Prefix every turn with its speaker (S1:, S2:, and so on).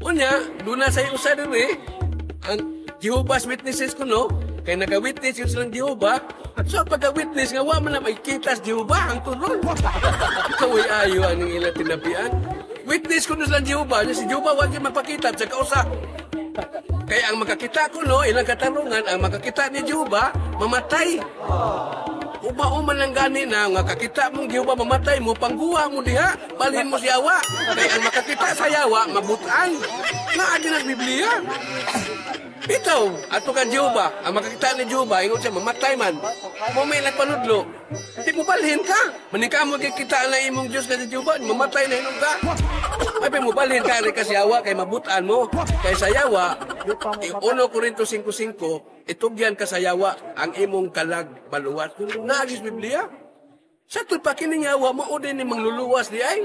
S1: Unya, duna sa usa diri, ang Jehovah's Witnesses ko, no? Kay naka-witness yun silang Jehovah. So pagka-witness nga wa man na makita sa Jehovah ang turon. Kaway ayo aning ilang tinabian. Witness ko silang Jehovah, nya si Jehovah wa gyud magpakita sa kausa. Kaya ang makakita ko, no, ilang katarungan, ang makakita ni Jehovah, mamatay. Uma-uma lang gani na nga kakita mong Jehovah, mamatay mo, pangguwa mo diha, balhin mo si yawa. Kaya ang makakita sa yawa, mabutan. Naa din ang Biblia. Bitaw, ato kan Jehovah, ang makakita ni Jehovah, ingon siya, mamatay man. Mo may nagpanudlo. Di mo balhin ka. Manika mo kikita na imong Diyos nga si Jehovah, mamatay na hinog ka. Ay, pa mo balhin ka, ari ka sa yawa, kay mabutan mo. Kay sa yawa, 1 Corinto 5.5, itugyan ka sa yawa ang imong kalag baluwas. Naagis Biblia. Sa pa kining yawa, mao din ni mangluluwas di ay.